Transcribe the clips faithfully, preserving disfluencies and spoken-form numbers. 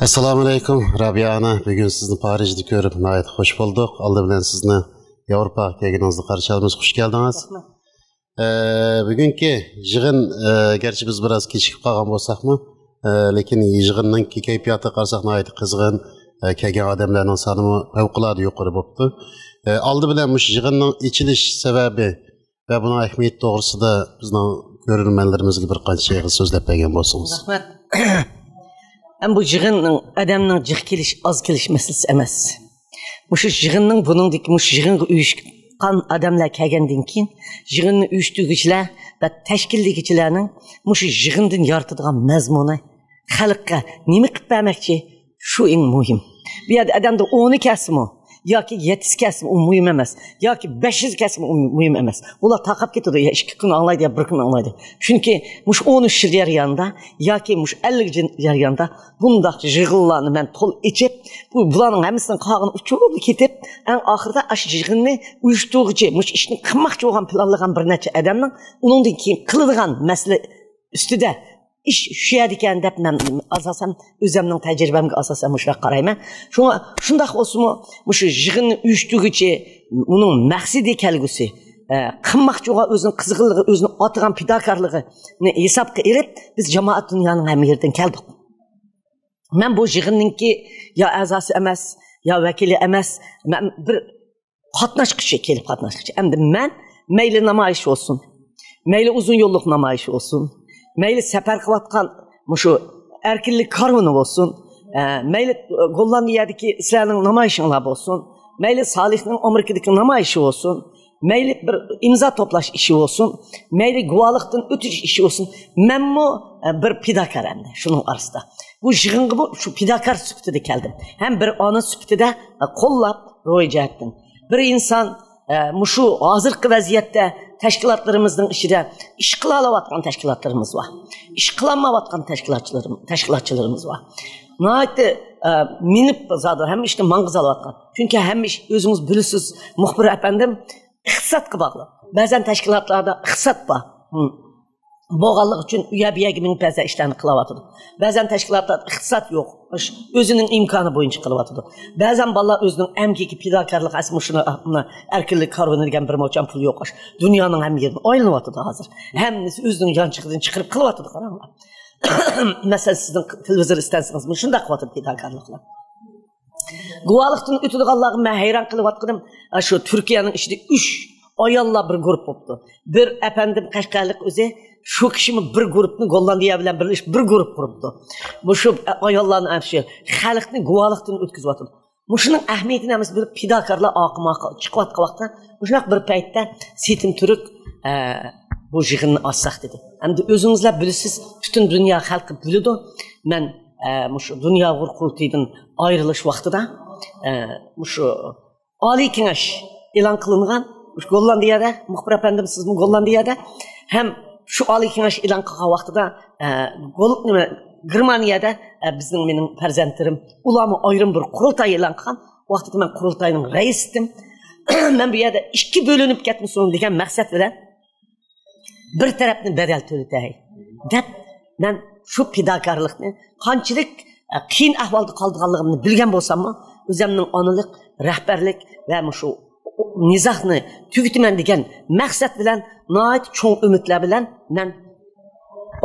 ئەسسالامۇ ئەلەيكۇم، رابىيە ئانا. بۈگۈن سىزنى پارىژدا كۆرۈپ ناھايىتى خۇش بولدۇق. ئالدى بىلەن سىزنى ياۋروپاغا كەلگىنىڭىزنى قارشى ئالىمىز. خۇش كەلدىڭىز. ئە، بۈگۈنكى يىغىن، ئە، گەرچە بىز بىراز كېچىكىپ قالغان بولساقمۇ، ئە، لېكىن يىغىننىڭكى كەيپىياتىغا قارىساق ناھايىتى قىزغىن، ئە، كەلگەن ئادەملەرنىڭ سانىمۇ پەۋقۇلئاددە يۇقىرى بوپتۇ. ئە، ئالدى بىلەن مۇشۇ يىغىننىڭ ئېچىلىش سەۋەبى ۋە بۇنىڭ ئەھمىيىتى توغرىسىدا بىزنىڭ كۆرۈرمەنلىرىمىزگە بىر قانچە ئېغىز سۆزلەپ بەرگەن بولسىڭىز. رەھمەت. ھەم بۇ يىغىننىڭ ئادەمنىڭ جىق كېلىش، ئاز كېلىش مەسىلىسى ئەمەس. مۇشۇ يىغىننىڭ بۇنىڭدىكى مۇشۇ يىغىنغا ئۇيۇشقان ئادەملەر كەلگەندىن كېيىن، يىغىننى ئۇيۇشتۇرغۇچىلار ۋە تەشكىللىگۈچىلەرنىڭ مۇشۇ يىغىندىن يارىتىدىغان مەزمۇنى، خەلققە نېمە قىلىپ بەرمەكچى، شۇ ئەڭ مۇھىم. بۇ يەردە ئادەمدە ئونى كەلسىمۇ ياكى يەتتىسى كەلسىمۇ، ئۇ مۇھىم ئەمەس. ياكى بەش يۈز كەلسىمۇ، ئۇ مۇھىم ئەمەس. ئۇلار تارقاپ كېتىدۇ، يا ئىككى كۈن ئاڭلايدۇ، يا بىر كۈن ئاڭلايدۇ. چۈنكى مۇشۇ ئون ئۈچ يىل جەريانىدا ياكى مۇشۇ ئەللىك يىل جەريانىدا بۇنداق يىغىنلارنى مەن تولا ئېچىپ، بۇ، بۇلارنىڭ ھەممىسىنىڭ قالغىنى ئۇچۇرۇپ كېتىپ، ئەڭ ئاخىرىدا ئاشۇ يىغىننى ئۇيۇشتۇرغۇچى، مۇشۇ ئىشنى قىلماقچى بولغان، پىلانلىغان بىر نەچچە ئادەمنىڭ ئۇنىڭدىن كېيىن قىلىدىغان مەسىلە ئۈستىدە ئىش شۇ يەردىكەن دەپ مەن ئاساسەن ئۆزۈمنىڭ تەجرىبەمگە ئاساسەن مۇشۇنداق قارايمەن. شۇڭا شۇنداق بولسىمۇ مۇشۇ يىغىننى ئۇيۇشتۇرغۇچى، ئۇنىڭ مەقسىتى، كەلگۈسى، ئە، قىلماقچى بولغان ئۆزىنىڭ قىزغىنلىقى، ئۆزىنىڭ ئاتىغان پىداكارلىقىنى ھېسابقا ئېلىپ، بىز جامائەت دۇنيانىڭ ھەممە يېرىدىن كەلدۇق. مەن بۇ يىغىننىڭكى يا ئەزاسى ئەمەس، يا ۋەكىلى ئەمەس، مەن بىر قاتناشقۇچى، كېلىپ قاتناشقۇچى. ئەمدى مەن مەيلى نامايىش بولسۇن، مەيلى ئۇزۇن يوللۇق نامايىش بولسۇن، مەيلى سەپەر قىلىۋاتقان مۇشۇ ئەركىنلىك كارۋىنى بولسۇن، ئە، مەيلى گوللاندىيەدىكى سىلەرنىڭ نامايىشىڭلار بولسۇن، مەيلى سالىھنىڭ ئامېرىكىدىكى نامايىشى بولسۇن، مەيلى بىر ئىمزا توپلاش ئىشى بولسۇن، مەيلى گۇۋاھلىقتىن ئۆتۈش ئىشى بولسۇن، مەنمۇ، ئە، بىر پىداكار ئەمدى شۇنىڭ ئارىسىدا. بۇ يىغىنغىمۇ شۇ پىداكار سۈپىتىدە كەلدىم. ھەم بىر ئانا سۈپىتىدە، ئە، قوللاپ روھىي جەھەتتىن. بىر ئىنسان، ئە، مۇشۇ ھازىرقى ۋەزىيەتتە تەشكىلاتلىرىمىزنىڭ ئىچىدە ئىش قىلالاۋاتقان تەشكىلاتلىرىمىز بار. ئىش قىلالمايۋاتقان تەشكىلاتچىلىرىم-، تەشكىلاتچىلىرىمىز بار. ناھايىتى، ئە، مېڭىپ زادى ھەممە ئىشنى ماڭغۇزالاۋاتقان. چۈنكى ھەممە ئىش ئۆزىڭىز بىلىسىز، مۇخبىر ئەپەندىم، ئىقتىسادقا باغلىق. بەزەن تەشكىلاتلاردا ئىقتىساد بار. ھىم. بولغانلىقى ئۈچۈن ئۇ يەر بۇ يەرگە مېڭىپ بەزى ئىشلارنى قىلاۋاتىدۇ. بەزەن تەشكىلاتلاردا ئىقتىساد يوق. ئۆزىنىڭ ئىمكانى بويىچە قىلىۋاتىدۇ. بەزەن بالىلار ئۆزىنىڭ ئەمگىكى، پىداكارلىقى، ئەسلى مۇشۇنى، مۇنى ئەركىنلىك كارۋىنى دېگەن بىر موچەن پۇل يوق. دۇنيانىڭ ھەممە يېرىدىن ئايلىنىۋاتىدۇ ھازىر. ھەممىسى ئۆزىنىڭ يانچۇقىدىن چىقىرىپ قىلىۋاتىدۇ، قاراڭلار. مەسىلەن، سىزنىڭ تېلېۋىزور ئىستانسىڭىزمۇ شۇنداق قىلىۋاتىدۇ پىداكارلىقلار. گۇۋاھلىقتىن ئۆتىدىغانلارغا مەن ھەيران قېلىۋاتقىنىم، شۇ تۈركىيەنىڭ ئىچىدە ئۈچ ئاياللار بىر گۇرۇپ بوپتۇ. بىر ئەپەندىم قەشقەرلىك ئۆزى، شۇ كىشىمۇ بىر گۇرۇپنى، گوللاندىيە بىلەن بىرلىشىپ بىر گۇرۇپ قۇرۇپتۇ. مۇشۇ ئاياللارنى، شۇ خەلقنى گۇۋاھلىقتىن ئۆتكۈزۈۋاتىدۇ. مۇشۇنىڭ ئەھمىيىتىنى ھەممىسى بىلىپ، پىداكارلار ئاقىماقا چىقىۋاتقان ۋاقىتتا، مۇشۇنداق بىر پەيتتە سېيىتىم تۈرك، ئە، بۇ يىغىننى ئاچساق دېدى. ئەمدى ئۆزىڭىزلەر بىلىسىز، پۈتۈن دۇنيا خەلقى بىلىدۇ. مەن، ئە، مۇشۇ دۇنيا ئۇيغۇر قۇرۇلتىيىدىن ئايرىلىش ۋاقتىدا، ئە، مۇشۇ ئالىي كېڭەش ئېلان قىلىنغان، مۇشۇ گوللاندىيەدە، مۇخبىر ئەپەندىم، سىزمۇ گوللاندىيەدە، ھەم شۇ ئالىي كېڭەش ئېلان قىلغان ۋاقتىدا، ئە، گول-، نېمە، گېرمانىيەدە، ئە، بىزنىڭ، مېنىڭ پەرزەنتلىرىم، ئۇلارمۇ ئايرىم بىر قۇرۇلتاي ئېلان قىلغان. ۋاقتىدا مەن قۇرۇلتاينىڭ رەئىسى ئىدىم. مەن بۇ يەردە ئىككى بۆلۈنۈپ كەتمىسۇن دېگەن مەقسەت بىلەن بىر تەرەپنى بەدەل تۆلىتەي دەپ، مەن شۇ پىداكارلىقنى قانچىلىك، ئە، قىيىن ئەھۋالدا قالىدىغانلىقىمنى بىلگەن بولساممۇ، ئۆزۈمنىڭ ئانىلىق، رەھبەرلىك ۋە مۇشۇ نىزاقنى تۈگىتىمەن دېگەن مەقسەت بىلەن، ناھايىتى چوڭ ئۈمىدلەر بىلەن مەن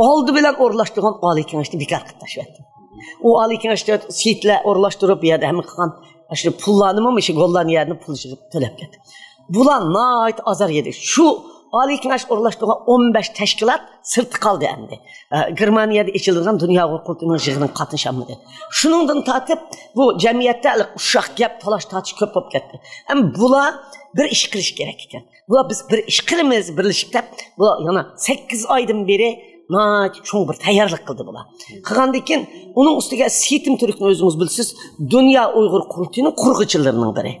ئالدى بىلەن ئورۇنلاشتۇرغان ئالىي كېڭەشنى بىكار قىلىپ تاشلىۋەتتىم. ئۇ ئالىي كېڭەشتە سېيىتلەر ئورۇنلاشتۇرۇپ، بۇ يەردە ھەممە قىلغان ئاشۇ پۇللارنىمۇ مۇشۇ گوللاندىيەدىن پۇل يىغىپ تۆلەپ كەتتى. بۇلار ناھايىتى ئازار يېدى. شۇ ئالىي كېڭەش ئورۇنلاشتۇرغان ئون بەش تەشكىلات سىرتتا قالدى ئەمدى. ئە، گېرمانىيەدە ئېچىلىدىغان دۇنيا ئۇيغۇر قۇرۇلتىيىنىڭ يىغىنىغا قاتنىشالمىدى. شۇنىڭدىن تارتىپ بۇ جەمئىيەتتە ئۇششاق گەپ، تالاش-تارتىش كۆپ بولۇپ كەتتى. ئەمما بۇلار بىر ئىش قىلىش كېرەك ئىكەن. بۇلار بىز بىر ئىش قىلىمىز، بىرلىشىپ دەپ، بۇلار يەنە سەككىز ئايدىن بېرى ناھايىتى چوڭ بىر تەييارلىق قىلدى بۇلار. قىلغاندىن كېيىن، ئۇنىڭ ئۈستىگە سېيىتىم تۈركنى ئۆزىڭىز بىلىسىز، دۇنيا ئۇيغۇر قۇرۇلتىيىنىڭ قۇرغۇچىلىرىنىڭ بىرى.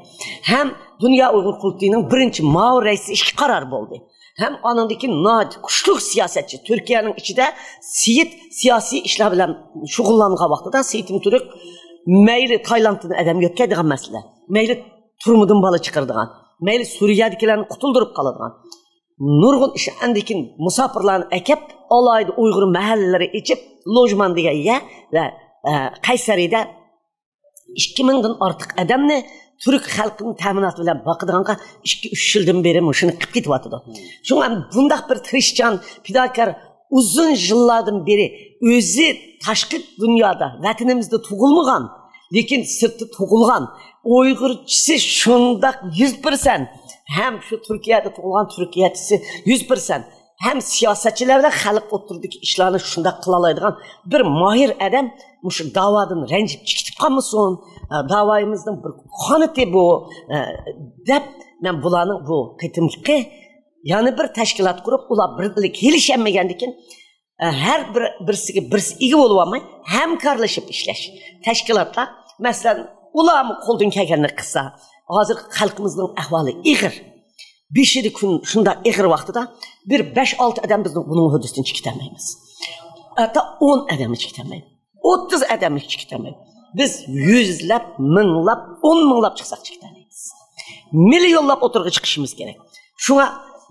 ھەم دۇنيا ئۇيغۇر قۇرۇلتىيىنىڭ بىرىنچى مۇئاۋىن رەئىسى ئىشقا قارار بولدى. ھەم ئانىڭدىن كېيىن ناھايىتى كۈچلۈك سىياسەتچى. تۈركىيەنىڭ ئىچىدە سېيىت سىياسىي ئىشلار بىلەن شۇغۇللانغان ۋاقتىدا سېيىتىم تۈرك مەيلى تايلاندتىن ئادەم يۆتكەيدىغان مەسىلە، مەيلى تۈرمىدىن بالا چىقىرىدىغان، مەيلى سۈرىيەدىكىلەرنى قۇتۇلدۇرۇپ قالىدىغان، نۇرغۇن ئىش، ئاندىن كېيىن مۇساپىرلارنى ئەكەپ، ئالاھىدە ئۇيغۇر مەھەللىلىرى ئېچىپ، لوژمان دېگەن يەر ۋە ئە، قەيسەرىدە ئىككى مىڭدىن ئارتۇق ئادەمنى تۈرك خەلقىنىڭ تەمىناتى بىلەن باقىدىغانغا ئىككى، ئۈچ يىلدىن بېرى مۇشۇنى قىلىپ كېتىۋاتىدۇ. شۇڭا بۇنداق بىر تىرىشچان، پىداكار، ئۇزۇن يىللاردىن بېرى ئۆزى تاشقى دۇنيادا، ۋەتىنىمىزدە تۇغۇلمىغان، لېكىن سىرتتا تۇغۇلغان ئۇيغۇرچىسى شۇنداق يۈز پىرسەنت، ھەم شۇ تۈركىيەدە تۇغۇلغان تۈركىيەچىسى يۈز پىرسەنت، ھەم سىياسەتچىلەر بىلەن خەلق ئوتتۇرىدىكى ئىشلارنى شۇنداق قىلالايدىغان بىر ماھىر ئادەم مۇشۇ داۋادىن رەنجىپ چىقىپ قالمىسۇن، ئە، داۋايىمىزنىڭ بىر قانىتى بۇ، ئە، دەپ، مەن بۇلارنىڭ بۇ قېتىمقى يەنە بىر تەشكىلات قۇرۇپ، ئۇلار بىر بىرلىككە كېلىشەلمىگەندىكىن، ئە، ھەر بىر، بىرسىگە بىرسى ئىگە بولۇۋالماي، ھەمكارلىشىپ ئىشلەش. تەشكىلاتلار، مەسىلەن، ئۇلارمۇ قولدىن كەلگەننى قىلسا، ھازىر خەلقىمىزنىڭ ئەھۋالى ئېغىر. بېشىدا كۈن شۇنداق ئېغىر ۋاقتىدا بىر بەش-ئالتە ئادەم بىزنىڭ بۇنىڭ ھۆددىسىدىن چىقىتەلمەيمىز. ھەتتا ئون ئادەممۇ چىقىتەلمەيمىز. ئوتتۇز ئادەممۇ چىقىتەلمەيمىز. بىز يۈزلەپ، مىڭلاپ، ئون مىڭلاپ چىقساق چىقىتەلمەيمىز. مىليونلاپ ئوتتۇرىغا چىقىشىمىز كېرەك. شۇڭا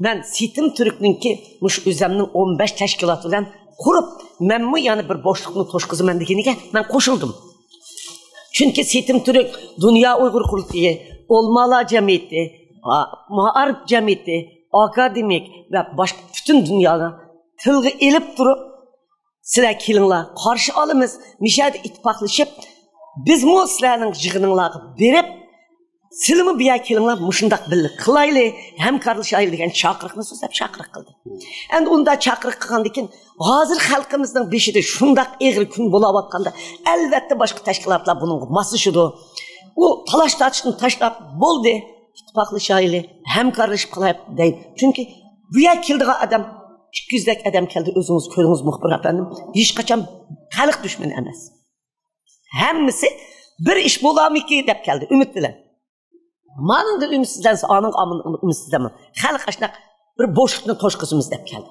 مەن سېيىت تۈركنىڭكى مۇشۇ ئۆزەمنىڭ ئون بەش تەشكىلاتى بىلەن قۇرۇپ، مەنمۇ يەنە بىر بوشلۇقنى توشقۇزىمەن دېگىنىگە مەن قوشۇلدۇم. چۈنكى سېيىت تۈرك، دۇنيا ئۇيغۇر قۇرۇلتىيى، ئۆلىمالار جەمئىيىتى، ئا-، مائارىپ جەمئىيىتى، ئاكادېمىك ۋە باشقا پۈتۈن دۇنيانى تىلغا ئېلىپ تۇرۇپ، سىلەر كېلىڭلار، قارشى ئالىمىز، مىشەدە ئىتتىپاقلىشىپ، بىزمۇ سىلەرنىڭ يىغىنىڭلارغا بېرىپ، سىلىمۇ بۇ يەرگە كېلىڭلار، مۇشۇنداق بىللە قىلايلى، ھەمكارلىشايلى دېگەن چاقىرىقنى سۆزلەپ چاقىرىق قىلدى. ئەمدى ئۇنداق چاقىرىق قىلغاندىن كېيىن، ھازىر خەلقىمىزنىڭ بېشىدا شۇنداق ئېغىر كۈن بولاۋاتقاندا، ئەلۋەتتە باشقا تەشكىلاتلار بۇنىڭغا ماسلىشىدۇ. ئۇ تالاش تارتىشنى تاشلاپ، بولدى، ئىتتىپاقلىشايلى، ھەمكارلىشىپ قالايلى دەيدۇ. چۈنكى بۇ يەرگە كېلىدىغان ئادەم، ئىككى يۈزدەك ئادەم كەلدى، ئۆزىڭىز كۆردىڭىز، مۇخبىر ئەپەندىم، ھېچقاچان خەلق دۈشمىنى ئەمەس. ھەممىسى بىر ئىش بولارمىكى دەپ كەلدى، ئۈمىد بىلەن. مانىڭدىن ئۈمىدسىزلەنسە، ئانىڭغا ئامىن-، ئۈمىدسىزلەنمە. خەلق ئاشۇنداق بىر بوشلۇقنى توشقۇزىمىز دەپ كەلدى.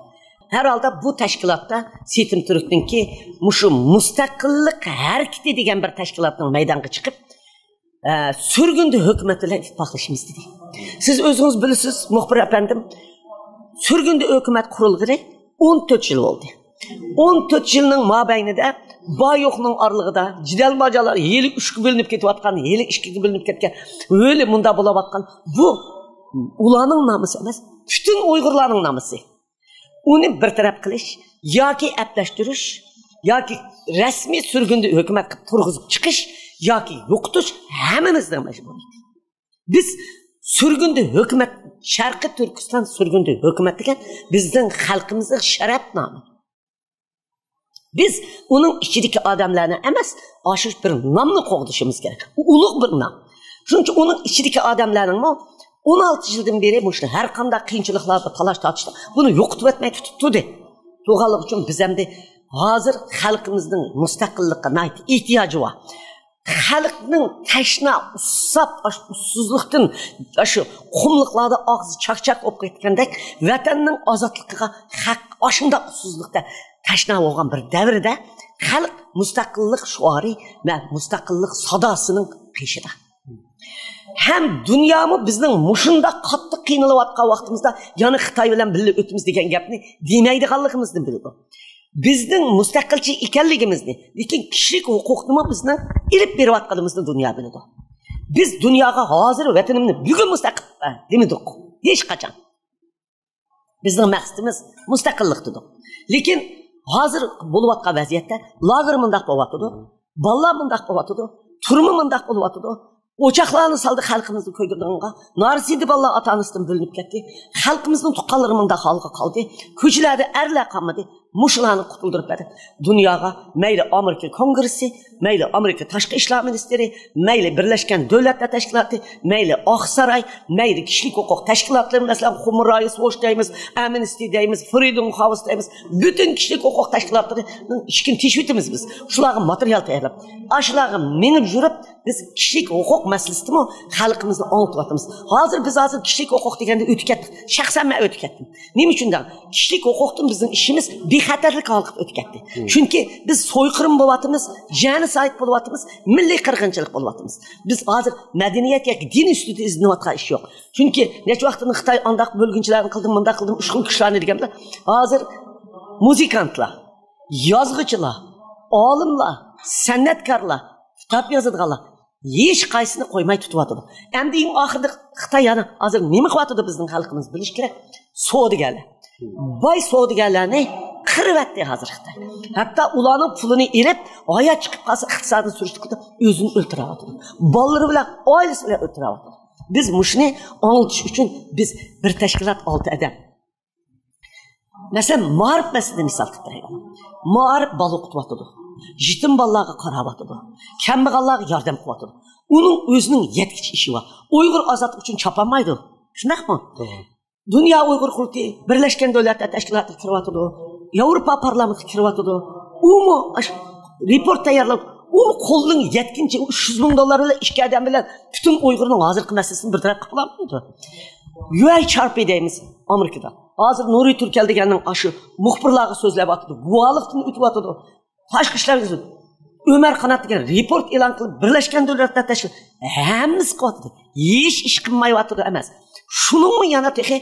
ھەر ھالدا بۇ تەشكىلاتتا سېيىت تۈركنىڭكى مۇشۇ مۇستەقىللىق ھەرىكىتى دېگەن بىر تەشكىلاتنىڭ مەيدانغا چىقىپ، ئە، سۈرگۈندە ھۆكۈمەت بىلەن ئىتتىپاقلىشىمىز دېدى. سىز ئۆزىڭىز بىلىسىز، مۇخبىر ئەپەندىم، سۈرگۈندە ھۆكۈمەت قۇرۇلغىلى ئون تۆت يىل بولدى. ئون تۆت يىلنىڭ مابەينىدە بار يوقنىڭ ئارىلىقىدا جېدەل ماجاللار، ھېلى ئۈچكە بۆلۈنۈپ كېتىۋاتقان، ھېلى ئىككىگە بۆلۈنۈپ كەتكەن، ھېلى مۇنداق بولاۋاتقان، بۇ ئۇلارنىڭ نامىسى ئەمەس، پۈتۈن ئۇيغۇرلارنىڭ نامىسى. ئۇنى بىر تەرەپ قىلىش ياكى ئەپلەشتۈرۈش ياكى رەسمىي سۈرگۈندە ھۆكۈمەت قىلىپ تۇرغۇزۇپ چىقىش ياكى يوقىتىش ھەممىمىزنىڭ مەجبۇرىيىتى. بىز سۈرگۈندە ھۆكۈمەت، شەرقىي تۈركىستان سۈرگۈندە ھۆكۈمەت دېگەن بىزنىڭ خەلقىمىزنىڭ شەرەپ نامى. بىز ئۇنىڭ ئىچىدىكى ئادەملەرنى ئەمەس، ئاشۇ بىر نامنى قوغدىشىمىز كېرەك. ئۇ ئۇلۇغ بىر نام. شۇنىڭ ئۈچۈن ئۇنىڭ ئىچىدىكى ئادەملەرنىڭمۇ ئون ئالتە يىلدىن بېرى مۇشۇ ھەر قانداق قىيىنچىلىقلاردا، تالاش تارتىشتا بۇنى يوقىتىۋەتمەي تۇتۇپ تۇردى. تۇرغانلىقى ئۈچۈن بىز ئەمدى ھازىر خەلقىمىزنىڭ مۇستەقىللىققا ناھايىتى ئېھتىياجى بار. خەلقنىڭ تەشنا، ئۇسساپ، ئاش-، ئۇسسۇزلۇقتىن، ئاشۇ قۇملۇقلاردا ئاغزى چاك-چاك بولۇپ كەتكەندەك، ۋەتەننىڭ ئازادلىقىغا خەق ئاشۇنداق ئۇسسۇزلۇقتا تەشنا بولغان بىر دەۋردە خەلق مۇستەقىللىق شوئارى ۋە مۇستەقىللىق ساداسىنىڭ قېشىدا. ھەم دۇنيامۇ بىزنىڭ مۇشۇنداق قاتتىق قىينىلىۋاتقان ۋاقتىمىزدا يەنە خىتاي بىلەن بىللە ئۆتىمىز دېگەن گەپنى دېمەيدىغانلىقىمىزنى بىلىدۇ. بىزنىڭ مۇستەقىلچى ئىكەنلىكىمىزنى، لېكىن كىشىلىك ھوقۇقنىمۇ بىزنىڭ ئېلىپ بېرىۋاتقىنىمىزنى دۇنيا بىلىدۇ. بىز دۇنياغا ھازىر ۋەتىنىمنى بۈگۈن مۇستەقىل دېمىدۇق. ھېچقاچان. بىزنىڭ مەقسىتىمىز مۇستەقىللىق دېدۇق. لېكىن ھازىر بولۇۋاتقان ۋەزىيەتتە لاگېر مۇنداق بولۇۋاتىدۇ، بالىلار مۇنداق بولۇۋاتىدۇ، تۈرمە مۇنداق بولۇۋاتىدۇ. ئوچاقلارنى سالدى خەلقىمىزنى كۆيدۈرىدىغانغا. نارسىدە بالىلار ئاتا-ئانىسىدىن بۆلۈنۈپ كەتتى. خەلقىمىزنىڭ تۇغقانلىرى مۇنداق ھالغا قالدى. كوچىلاردا ئەرلەر قالمىدى. مۇشۇلارنى قۇتۇلدۇرۇپ بەردى. دۇنياغا مەيلى ئامېرىكا كونگرېسسى، مەيلى ئامېرىكا تاشقى ئىشلار مىنىستىرى، مەيلى بىرلەشكەن دۆلەتلەر تەشكىلاتى، مەيلى ئاقساراي، مەيلى كىشىلىك ھوقۇق تەشكىلاتلىرى، مەسىلەن، خۇمەن رايتس ۋوچ دەيمىز، ئەمنىستى دەيمىز، فرىدوم ھاۋس دەيمىز، پۈتۈن كىشىلىك ھوقۇق تەشكىلاتلىرىنىڭ ئىشىكىنى تېشىۋېتىمىز بىز. شۇلارغا ماتېرىيال تەييارلاپ، ئاشۇلارغا مېڭىپ يۈرۈپ، بىز كىشىلىك ھوقۇق مەسىلىسىدىمۇ خەلقىمىزنى ئاڭلىتىۋاتىمىز. ھازىر بىز ھازىر كىشىلىك ھوقۇق دېگەندە ئۆتۈپ كەتتۇق. شەخسەن مەن ئۆتۈپ كەتتىم. نېمە ئۈچۈن دەڭ؟ كىشىلىك ھوقۇقتىن بىزنىڭ ئىشىمىز بىخەتەرلىك ھالقىپ ئۆتۈپ كەتتى. چۈنكى بىز سويقىرىم بولۇۋاتىمىز، جېنوسايد بولۇۋاتىمىز، مىللىي قىرغىنچىلىق بولۇۋاتىمىز. بىز ھازىر مەدەنىيەت ياكى دىن ئۈستىدە ئىزدىنىۋاتقان ئىش يوق. چۈنكى نەچچە ۋاقىتتىن خىتاي ئانداق بۆلگۈنچىلەرنى قىلدى، مۇنداق قىلدى، ئۇشقۇن كۈچلەرنى دېگەندە، ھازىر مۇزىكانتلار، يازغۇچىلار، ئالىملار، سەنئەتكارلار، كىتاب يازىدىغانلار، ھېچ قايسىسىنى قويماي تۇتۇۋاتىدۇ. ئەمدى ئەڭ ئاخىرىدا خىتاي يەنە ھازىر نېمە قىلىۋاتىدۇ، بىزنىڭ خەلقىمىز بىلىشى كېرەك. سودىگەرلەر. باي سودىگەرلەرنى قىرىۋەتتى ھازىر خىتاي. ھەتتا ئۇلارنىڭ پۇلىنى ئېلىپ، ھايات چىقىپ قالسا ئىقتىسادنى سۈرۈشتۈرۈپ، ئۆزىنى ئۆلتۈرۈۋاتىدۇ. بالىلىرى بىلەن، ئائىلىسى بىلەن ئۆلتۈرۈۋاتىدۇ. بىز مۇشۇنى ئاڭلىتىش ئۈچۈن بىز بىر تەشكىلات ئالتە ئادەم. مەسىلەن، مائارىپ مەسىلىسىنى مىسال كەلتۈرەيلى. مائارىپ بالا ئوقۇتۇۋاتىدۇ. يېتىم بالىلارغا قاراۋاتىدۇ. كەمبەغەللەرگە ياردەم قىلىۋاتىدۇ. ئۇنىڭ ئۆزىنىڭ يەتكۈچە ئىشى بار. ئۇيغۇر ئازادلىق ئۈچۈن چاپالمايدۇ. شۇنداقمۇ؟ توغرا. دۇنيا ئۇيغۇر قۇرۇلتىيى، بىرلەشكەن دۆلەتلەر تەشكىلاتىغا كىرىۋاتىدۇ. ياۋروپا پارلامېنتىغا كىرىۋاتىدۇ. ئۇمۇ ئاشۇ رېپورت تەييارلاپ، ئۇمۇ قولىنىڭ يەتكىنىچە ئۈچ يۈز مىڭ دوللار بىلەن ئىككى ئادەم بىلەن پۈتۈن ئۇيغۇرنىڭ ھازىرقى مەسىلىسىنى بىر تەرەپ قىلىپ بولالمايدۇ. يۇ ئەي چارپى دەيمىز ئامېرىكىدا. ھازىر نۇرى تۈركەل دېگەننىڭ ئاشۇ مۇخبىرلارغا سۆزلەپ ئاتىدۇ، گۇۋاھلىقتىن ئۆتۈۋاتىدۇ. تاشقى ئىشلار ئۆمەر قانات دېگەن رېپورت ئېلان قىلىپ، بىرلەشكەن دۆلەتلەر تەشكىلاتى ھەممىسى قىلىۋاتىدۇ. ھېچ ئىش قىلمايۋاتىدۇ ئەمەس. شۇنىڭمۇ يەنە تېخى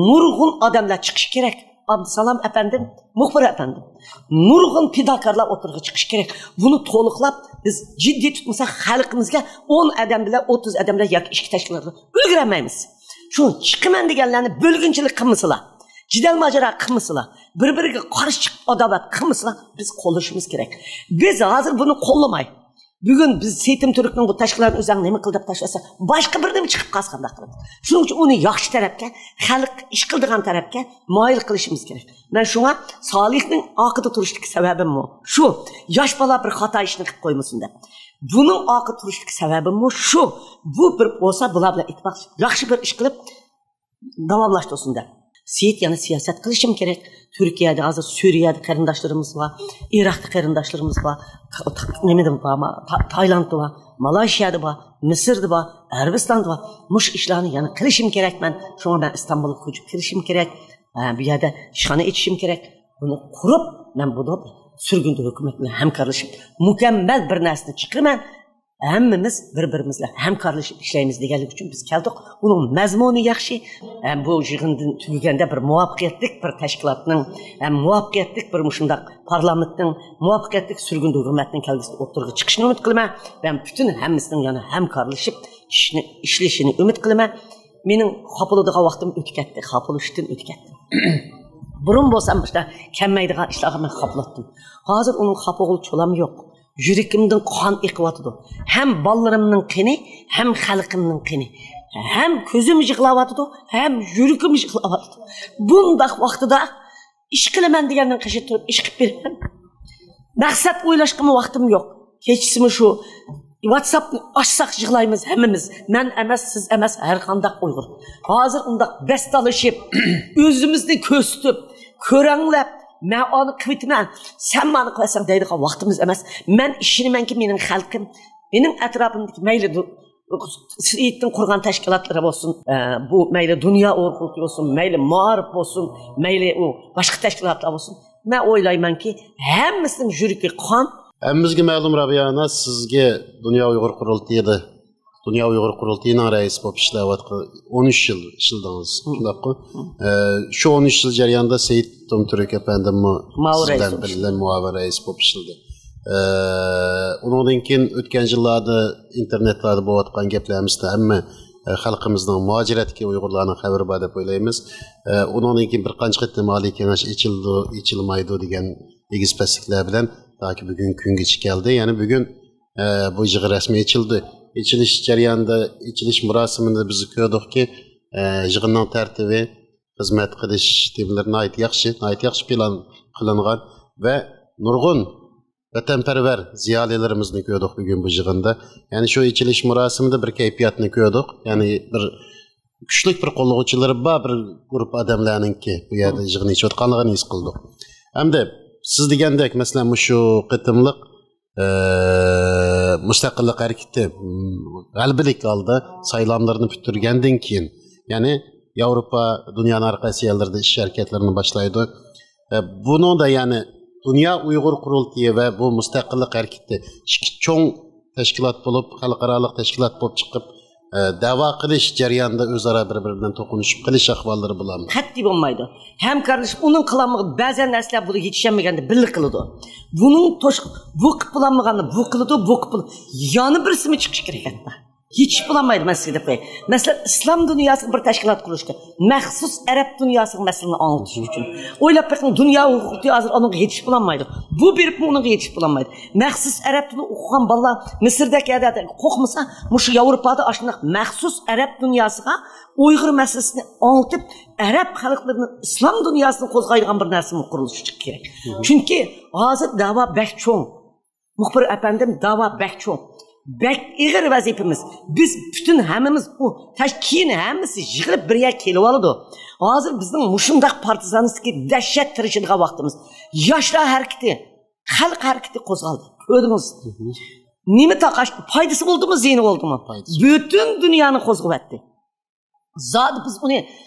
نۇرغۇن ئادەملەر چىقىشى كېرەك. ئابدۇسالام ئەپەندىم، مۇخبىر ئەپەندىم، نۇرغۇن پىداكارلار ئوتتۇرىغا چىقىشى كېرەك. بۇنى تولۇقلاپ، بىز جىددىي تۇتمىساق، خەلقىمىزگە ئون ئادەم بىلەن، ئوتتۇز ئادەم بىلەن ياكى ئىككى تەشكىلاتقا ئۈلگۈرەلمەيمىز. شۇ چىقىمەن دېگەنلەرنى بۆلگۈنچىلىك قىلمىسىلا، جېدەل ماجىرا قىلمىسىلا، بىر-بىرىگە قارشى چىقىپ ئاداۋەت قىلمىسىلا، بىز قوللىشىمىز كېرەك. بىز ھازىر بۇنى قوللىماي، بۈگۈن بىز سېيىتىم تۈركنىڭ بۇ تەشكىلاتىنى ئۆزەڭ نېمە قىل دەپ تاشلىسا، باشقا بىرنېمە چىقىپ قالسا قانداق قىلىدۇ؟ شۇنىڭ ئۈچۈن ئۇنى ياخشى تەرەپكە، خەلق ئىش قىلىدىغان تەرەپكە مايىل قىلىشىمىز كېرەك. مەن شۇڭا سالىھنىڭ ئارقىدا تۇرۇشتىكى سەۋەبىممۇ شۇ، ياش بالا بىر خاتا ئىشنى قىلىپ قويمىسۇن دەپ. بۇنىڭ ئارقىدا تۇرۇشتىكى سەۋەبىممۇ شۇ، بۇ بىر بولسا بۇلار بىلەن ئىتتىپاق ياخشى بىر ئىش قىلىپ داۋاملاشتۇرسۇن دەپ. سېيىت يەنە سىياسەت قىلىشىمۇ كېرەك. تۈركىيەدە ھازىر سۈرىيەدە قېرىنداشلىرىمىز بار، ئىراقتا قېرىنداشلىرىمىز بار، تا-، تا-، نېمىدە بار، ما-، تا-، تايلاندتا بار، مالايشىيادا بار، مىسىردا بار، ئەرەبىستاندا بار. مۇشۇ ئىشلارنى يەنە قىلىشىم كېرەك مەن. شۇڭا مەن ئىستانبۇلغا كۆچۈپ كېلىشىم كېرەك. ھە، بۇ يەردە ئىشخانا ئېچىشىم كېرەك. بۇنى قۇرۇپ، مەن بۇنى سۈرگۈندە ھۆكۈمەت بىلەن ھەمكارلىشىپ، مۇكەممەل بىر نەرسىنى چىقىرىمەن. ھەممىمىز بىر-بىرىمىز بىلەن ھەمكارلىشىپ ئىشلەيمىز دېگەنلىكى ئۈچۈن بىز كەلدۇق. ئۇنىڭ مەزمۇنى ياخشى. ھەم بۇ يىغىندىن تۈگىگەندە بىر مۇۋەپپەقىيەتلىك بىر تەشكىلاتنىڭ، ھەم مۇۋەپپەقىيەتلىك بىر مۇشۇنداق پارلامېنتنىڭ، مۇۋەپپەقىيەتلىك سۈرگۈندە ھۆكۈمەتنىڭ كەلگۈسىدە ئوتتۇرىغا چىقىشىنى ئۈمىد قىلىمەن. ھەم پۈتۈن ھەممىسىنىڭ يەنە ھەمكارلىشىپ ئىشنى، ئىشلىشىنى ئۈمىد قىلىمەن. مېنىڭ خاپىلىدىغان ۋاقتىم ئۆتۈپ كەتتى، خاپىلىشىشتىن ئۆتۈپ كەتتى. بۇرۇن بولسام مۇشۇنداق كەلمەيدىغان ئىشلارغا مەن خاپىلاتتىم. ھازىر ئۇنىڭ خاپىغىلى چولام يوق. يۈرىكىمدىن قان ئېقىۋاتىدۇ. ھەم بالىلىرىمنىڭ قېنى، ھەم خەلقىمنىڭ قېنى. ھەم كۆزۈم يىغلاۋاتىدۇ، ھەم يۈرىكىم يىغلاۋاتىدۇ. بۇنداق ۋاقتىدا ئىش قىلىمەن دېگەندىن قېشى تۇرۇپ ئىش قىلىپ بېرىمەن. مەقسەت ئويلاشقىمۇ ۋاقتىم يوق. كېچىسىمۇ شۇ. ۋاتساپنى ئاچساق يىغلايمىز ھەممىمىز. مەن ئەمەس، سىز ئەمەس، ھەر قانداق ئۇيغۇر. ھازىر ئۇنداق بەستالىشىپ، ئۆزىمىزنى كۆرسىتىپ، كۆرەڭلەپ، مەن ئانى قىلىۋېتىمەن، سەن مانى قىلىۋەتسەڭ دەيدىغان ۋاقتىمىز ئەمەس. مەن ئىشىنىمەنكى، مېنىڭ خەلقىم، مېنىڭ ئەتراپىمدىكى مەيلى دۇ-، سېيىتنىڭ قۇرغان تەشكىلاتلىرى بولسۇن، ئە، بۇ مەيلى دۇنيا ئۇيغۇر قۇرۇلتىيى بولسۇن، مەيلى مائارىپ بولسۇن، مەيلى ئۇ باشقا تەشكىلاتلار بولسۇن، مەن ئويلايمەنكى، ھەممىسىنىڭ يۈرىكى قان. ھەممىمىزگە مەلۇم، رابىيە ئانا، سىزگە دۇنيا ئۇيغۇر قۇرۇلتىيىدا، دۇنيا ئۇيغۇر قۇرۇلتىيىنىڭ رەئىسى بولۇپ ئىشلەۋاتقان ئون ئۈچ يىل ئىشلىدىڭىز، شۇنداققۇ؟ ئە، شۇ ئون ئۈچ يىل جەريانىدا سېيىت تومتۈرك ئەپەندىممۇ مۇئاۋىن سىز رەئىس بىلەن بولۇپ بىللە مۇئاۋىن رەئىس بولۇپ ئىشلىدى. ئە، ئۇنىڭدىن كېيىن ئۆتكەن يىللاردا ئىنتېرنېتلاردا بولۇۋاتقان گەپلەر ھەممىسىدە ھەممە، ئە، خەلقىمىزنىڭ، مۇھاجىرەتتىكى ئۇيغۇرلارنىڭ خەۋىرى بار دەپ ئويلايمىز. ئە، ئۇنىڭدىن كېيىن بىر قانچە قېتىم ئالىي كېڭەش ئېچىلىدۇ، ئېچىلمايدۇ دېگەن ئېگىز پەسلىكلەر بىلەن تاكى بۈگۈنكى كۈنگىچە كەلدى. يەنى بۈگۈن، ئە، بۇ يىغىن رەسمىي ئېچىلدى. ئېچىلىش جەريانىدا، ئېچىلىش مۇراسىمىدا بىز كۆردۇقكى، ئە، يىغىننىڭ تەرتىپى، خىزمەت قىلىش تېمىلىرى ناھايىتى ياخشى، ناھايىتى ياخشى پىلان قىلىنغان ۋە نۇرغۇن ۋەتەنپەرۋەر زىيالىيلىرىمىزنى كۆردۇق بۈگۈن بۇ يىغىندا. يەنى شۇ ئېچىلىش مۇراسىمىدا بىر كەيپىياتنى كۆردۇق. يەنى بىر كۈچلۈك بىر قوللىغۇچىلىرى بار بىر گۇرۇپپا ئادەملەرنىڭكى بۇ يەردە يىغىن ئېچىۋاتقانلىقىنى ھېس قىلدۇق. ئەمدى سىز دېگەندەك، مەسىلەن، مۇشۇ قېتىملىق، ئە، مۇستەقىللىق ھەرىكىتى، م، غەلىبىلىك ھالدا سايلاملىرىنى پۈتتۈرگەندىن كېيىن، يەنى ياۋروپا، دۇنيانىڭ ھەر قايسى يەرلىرىدە ئىش ھەرىكەتلىرىنى باشلايدۇ. ئە، بۇنىڭدا يەنى دۇنيا ئۇيغۇر قۇرۇلتىيى ۋە بۇ مۇستەقىللىق ھەرىكىتى ئىككى چوڭ تەشكىلات بولۇپ، خەلقئارالىق تەشكىلات بولۇپ چىقىپ، دەۋا قىلىش جەريانىدا ئۆزئارا بىر-بىرى بىلەن توقۇنۇشۇپ قېلىش ئەھۋاللىرى بولامدۇ؟ قەتئىي بولمايدۇ. ھەمكارلىشىپ، ئۇنىڭ قىلالمىغان بەزى نەرسىلەر بۇ يېتىشەلمىگەندە بىللە قىلىدۇ. بۇنىڭ توش-، بۇ قىلىپ بولالمىغاننى بۇ قىلىدۇ، بۇ قىلىپ بول-، يەنە بىرسىمۇ چىقىشى كېرەك ھەتتا. يېتىشىپ بولالمايدۇ، مەن سىزگە دەپ قوياي. مەسىلەن، ئىسلام دۇنياسىغا بىر تەشكىلات قۇرۇشقا، مەخسۇس ئەرەب دۇنياسىغا مەسىلىنى ئاڭلىتىش ئۈچۈن. ئويلاپ بېقىڭ، دۇنيا ھوقۇقى ھازىر ئۇنىڭغا يېتىشىپ بولالمايدۇ. بۇ بېرىپمۇ ئۇنىڭغا يېتىشىپ بولالمايدۇ. مەخسۇس ئەرەب تىلى ئوقۇغان بالىلار مىسىردەك يەردە قورقمىسا، مۇشۇ ياۋروپادا ئاشۇنداق مەخسۇس ئەرەب دۇنياسىغا ئۇيغۇر مەسىلىسىنى ئاڭلىتىپ، ئەرەب خەلقلىرىنى ئىسلام دۇنياسىنى قوزغايدىغان بىر نەرسىمۇ قۇرۇلۇشى كېرەك. چۈنكى ھازىر دەۋا بەك چوڭ. مۇخبىر ئەپەندىم، داۋا بەك چوڭ. بەك ئېغىر ۋەزىپىمىز. بىز پۈتۈن ھەممىمىز ئۇ تاش كېيىن ھەممىسى يىغىلىپ بىر يەرگە كېلىۋالىدۇ. ھازىر بىزنىڭ مۇشۇنداق پارتىزانىستىكى دەھشەت تىرىشىدىغان ۋاقتىمىز. ياشلار ھەرىكىتى، خەلق ھەرىكىتى قوزغالدى. كۆردىڭىز. نېمە تاقاش، پايدىسى بولدىمۇ، زىيىنى بولدىمۇ؟ پايدىسى. بۈتۈن دۇنيانى قوزغىۋەتتى. زادى بىز ئۇنى،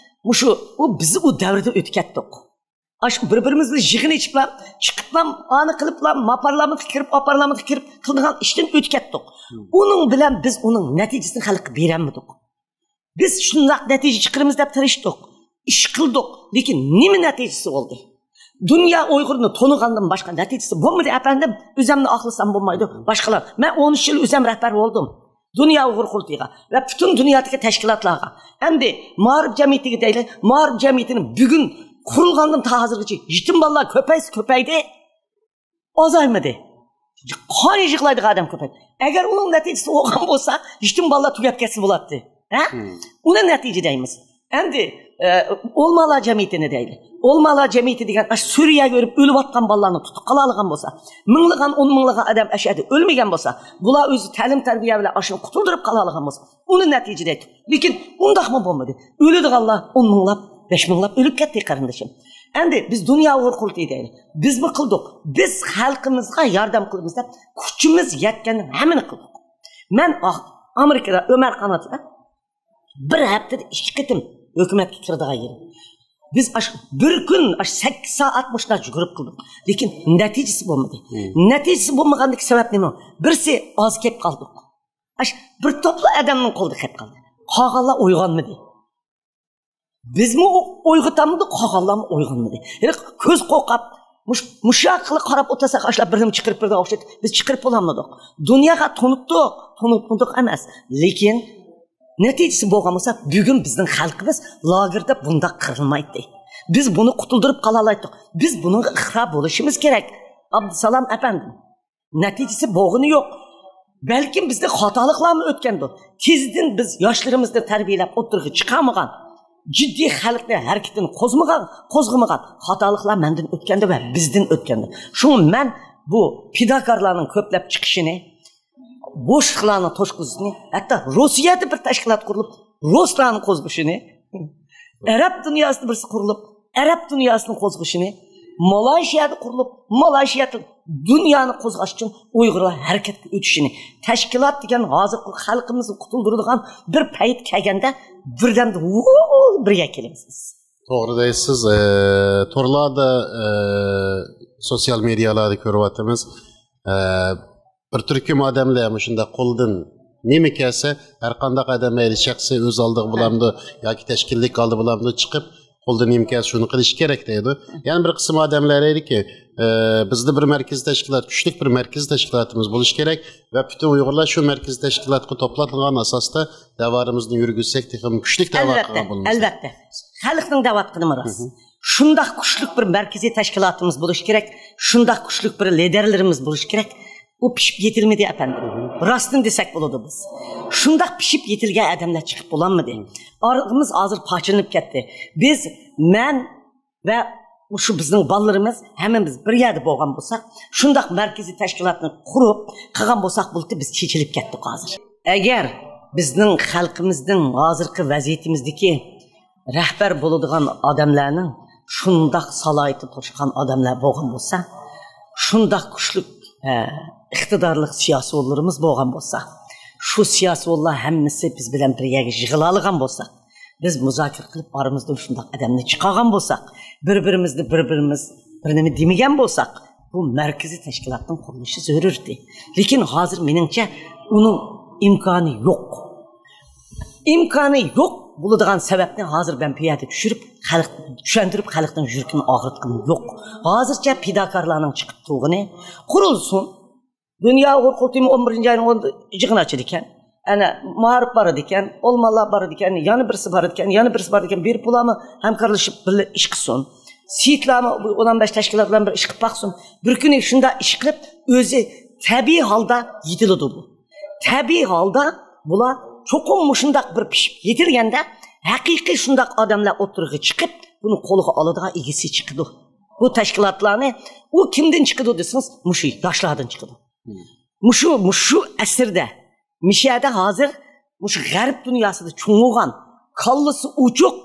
مۇشۇ، ئۇ بىز ئۇ دەۋردىن ئۆتۈپ كەتتۇق. ئاشۇ بىر-بىرىمىز بىلەن يىغىن ئېچىپلا، چىقىپلا، ئانى قىلىپلا، ماپارلارمىزغا كىرىپ، ئاپارلارمىزغا كىرىپ قىلىدىغان ئىشتىن ئۆتۈپ كەتتۇق. ئۇنىڭ بىلەن بىز ئۇنىڭ نەتىجىسىنى خەلققە بېرەلمىدۇق. بىز شۇنداق نەتىجە چىقىرىمىز دەپ تىرىشتۇق. ئىش قىلدۇق. لېكىن نېمە نەتىجىسى بولدى؟ دۇنيا ئۇيغۇرنى تونۇغاندىن باشقا نەتىجىسى بولمىدى، ئەپەندىم. ئۆزەمنى ئاقلىسام بولمايدۇ. باشقىلار. مەن ئون ئۈچ يىل ئۆزەم رەھبەر بولدۇم. دۇنيا ئۇيغۇر قۇرۇلتىيىغا ۋە پۈتۈن دۇنيادىكى تەشكىلاتلارغا، ئەمدى مائارىپ جەمئىيىتىگە دەيلى، مائارىپ جەمئىيىتىنى بۈگۈن قۇرۇلغاندىن تا ھازىرغىچە يېتىم بالىلار كۆپەيسە كۆپەيدى، ئازايمىدى. قان يىغلايدىغان ئادەم كۆپەيدى. ئەگەر ئۇنىڭ نەتىجىسى بولغان بولسا، يېتىم بالىلار تۈگەپ كەتسە بولاتتى. ھە؟ ئۇنى نەتىجە دەيمىز. ئەمدى، ئە، ئولىمالار جەمئىيىتىنى دەيلى. ئولىمالار جەمئىيىتى دېگەن ئاشۇ سۈرىيەگە بېرىپ ئۆلۈۋاتقان بالىلارنى تۇتۇپ قالالىغان بولسا، مىڭلىغان، ئون مىڭلىغان ئادەم ئەشەدە ئۆلمىگەن بولسا، بۇلار ئۆزى تەلىم تەربىيە بىلەن ئاشۇنى قۇتۇلدۇرۇپ قالالىغان بولسا، ئۇنى نەتىجە دەيتتۇق. لېكىن ئۇنداقمۇ بولمىدى. ئۆلىدىغانلار ئون مىڭلاپ، بەش مىڭلاپ ئۆلۈپ كەتتى، قېرىندىشىم. ئەمدى بىز دۇنيا ئۇيغۇر قۇرۇلتىيى دەيلى. بىزمۇ قىلدۇق. بىز خەلقىمىزغا ياردەم قىلىمىز دەپ كۈچىمىز يەتكەن ھەممىنى قىلدۇق. مەن ئا-، ئامېرىكىدا ئۆمەر قاناتىدا بىر ھەپتىدە ئىككى قېتىم ھۆكۈمەتكە كىرىدىغان يىل. بىز ئاشۇ بىر كۈن ئاشۇ سەككىز سائەت مۇشۇنداق يۈگۈرۈپ قىلدۇق. لېكىن نەتىجىسى بولمىدى. نەتىجىسى بولمىغاندىكى سەۋەب نېمە؟ بىرسى ئاز كەپ قالدۇق. ئاشۇ بىر توپلا ئادەمنىڭ قولىدا كەپ قالدى. قالغانلار ئويغانمىدى. بىزمۇ ئو-، ئويغىتالمىدۇق، قالغانلارمۇ ئويغانمىدى. ھېلىقى كۆز قورقاپ، مۇش-، مۇشۇ ئارقىلىق قاراپ ئولتۇرساق، ئاشۇلار بىرنېمە چىقىرىپ بېرىدىغان ئوخشايدۇ. بىز چىقىرىپ بولالمىدۇق. دۇنياغا تونۇتتۇق، تونۇتمىدۇق ئەمەس. لېكىن نەتىجىسى بولغان بولسا، بۈگۈن بىزنىڭ خەلقىمىز لاگېردا بۇنداق قىرىلمايتتى. بىز بۇنى قۇتۇلدۇرۇپ قالالايتتۇق. بىز بۇنىڭغا ئىقرار بولۇشىمىز كېرەك. ئابدۇسالام ئەپەندىم، نەتىجىسى بولغىنى يوق. بەلكىم بىزدە خاتالىقلارمۇ ئۆتكەندۇ. تېزدىن بىز ياشلىرىمىزنى تەربىيەلەپ ئوتتۇرىغا چىقارمىغان، جىددىي خەلقنى ھەرىكىتىنى قوزمىغان، قوزغىمىغان خاتالىقلار مەندىن ئۆتكەندۇ ۋە بىزدىن ئۆتكەندۇ. شۇڭا مەن بۇ پىداكارلارنىڭ كۆپلەپ چىقىشىنى، بوشلۇقلارنى توشقۇزۇشنى، ھەتتا روسىيەدە بىر تەشكىلات قۇرۇلۇپ، رۇسلارنى قوزغىشىنى، ئەرەب دۇنياسىدا بىرسى قۇرۇلۇپ، ئەرەب دۇنياسىنى قوزغىشىنى، مالايشىيەدە قۇرۇلۇپ، مالايشىيەدە دۇنيانى قوزغاش ئۈچۈن ئۇيغۇرلار ھەرىكەتكە ئۆتۈشىنى، تەشكىلات دېگەن ھازىرقى خەلقىمىزنى قۇتۇلدۇرىدىغان بىر پەيت كەلگەندە، بىردەمدە ۋۇ بىرگە كېلىمىز. توغرا دەيسىز. ئە، تورلاردا، ئە، سوتسىيال مېدىيالاردا كۆرۈۋاتىمىز. ئە، بىر تۈركۈم ئادەملەر مۇشۇنداق قولىدىن نېمە كەلسە، ھەر قانداق ئادەم، مەيلى شەخسىي ئۆز ئالدىغا بولامدۇ ياكى تەشكىللىك ھالدا بولامدۇ، چىقىپ قولىدىن نېمە كەلسە شۇنى قىلىشى كېرەك دەيدۇ. يەنە بىر قىسىم ئادەملەر دەيدىكى، ئە، بىزدە بىر مەركىزىي تەشكىلات، كۈچلۈك بىر مەركىزىي تەشكىلاتىمىز بولۇشى كېرەك ۋە پۈتۈن ئۇيغۇرلار شۇ مەركىزىي تەشكىلاتقا توپلانغان ئاساستا دەۋالىرىمىزنى يۈرگۈزسەك، تېخىمۇ كۈچلۈك دەۋا ئەلۋەتتە، قىلغان بولىمىز. ئەلۋەتتە. خەلقنىڭ دەۋاتقىنىمۇ راست. شۇنداق كۈچلۈك بىر مەركىزىي تەشكىلاتىمىز بولۇشى كېرەك، شۇنداق كۈچلۈك بىر لىدەرلىرىمىز بولۇشى كېرەك. ئۇ پىشىپ يېتىلمىدى، ئەپەندىم. راستىنى دېسەك بولىدۇ بىز. شۇنداق پىشىپ يېتىلگەن ئادەملەر چىقىپ بولالمىدى. ئارىمىز ھازىر پارچىلىنىپ كەتتى. بىز، مەن ۋە مۇشۇ بىزنىڭ بالىلىرىمىز ھەممىمىز بىر يەردە بولغان بولساق، شۇنداق مەركىزىي تەشكىلاتنى قۇرۇپ قىلغان بولساق بولاتتى، بىز چېچىلىپ كەتتۇق ھازىر. ئەگەر بىزنىڭ خەلقىمىزنىڭ ھازىرقى ۋەزىيىتىمىزدىكى رەھبەر بولىدىغان ئادەملەرنىڭ شۇنداق سالاھىيىتى توشقان ئادەملەر بولغان بولسا، شۇنداق كۈچلۈك، ئە، ئىقتىدارلىق سىياسىيونلىرىمىز بولغان بولسا، شۇ سىياسىيونلار ھەممىسى بىز بىلەن بىر يەرگە يىغىلالىغان بولسا، بىز مۇزاكىرە قىلىپ ئارىمىزدىن شۇنداق ئادەمنى چىقارغان بولساق، بىر-بىرىمىزنى بىر-بىرىمىز بىر نېمە دېمىگەن بولساق، بۇ مەركىزىي تەشكىلاتنىڭ قۇرۇلۇشى زۆرۈر ئىدى. لېكىن ھازىر مېنىڭچە ئۇنىڭ ئىمكانى يوق. ئىمكانى يوق بولىدىغان سەۋەبنى ھازىر مەن بۇ يەردە چۈشۈرۈپ، خەلق، چۈشەندۈرۈپ، خەلقنىڭ يۈرىكىنى ئاغرىتقۇم يوق. ھازىرچە پىداكارلارنىڭ چىقىپ تۇرغىنى قۇرۇلسۇن. دۇنيا ئۇيغۇر قۇرۇلتىيىمۇ ئون بىرىنچى ئاينىڭ ئون يىغىن ئاچىدىكەن. ئەنە، مائارىپ بار ئىدىكەن، ئولمانلار بار ئىدىكەن، يەنە بىرسى بار ئىدىكەن، يەنە بىرسى بار ئىدىكەن. بېرىپ بۇلارمۇ ھەمكارلىشىپ بىللە ئىش قىلسۇن. سېيىتلارمۇ بۇ ئون بەش تەشكىلات بىلەن بىر ئىش قىلىپ باقسۇن. بىر كۈنى شۇنداق ئىش قىلىپ، ئۆزى تەبىئىي ھالدا يېتىلىدۇ بۇ. تەبىئىي ھالدا بۇلار چوقۇم مۇشۇنداق بىر پىشىپ يېتىلگەندە، ھەقىقىي شۇنداق ئادەملەر ئوتتۇرىغا چىقىپ، بۇنى قولغا ئالىدىغان ئىگىسى چىقىدۇ. بۇ تەشكىلاتلارنى ئۇ كىمدىن چىقىدۇ دېسىڭىز، مۇشۇ ياشلاردىن چىقىدۇ. مۇشۇ، مۇشۇ ئەسىردە، مىشەدە ھازىر مۇشۇ غەرب دۇنياسىدا چوڭىغان، كاللىسى ئوچۇق،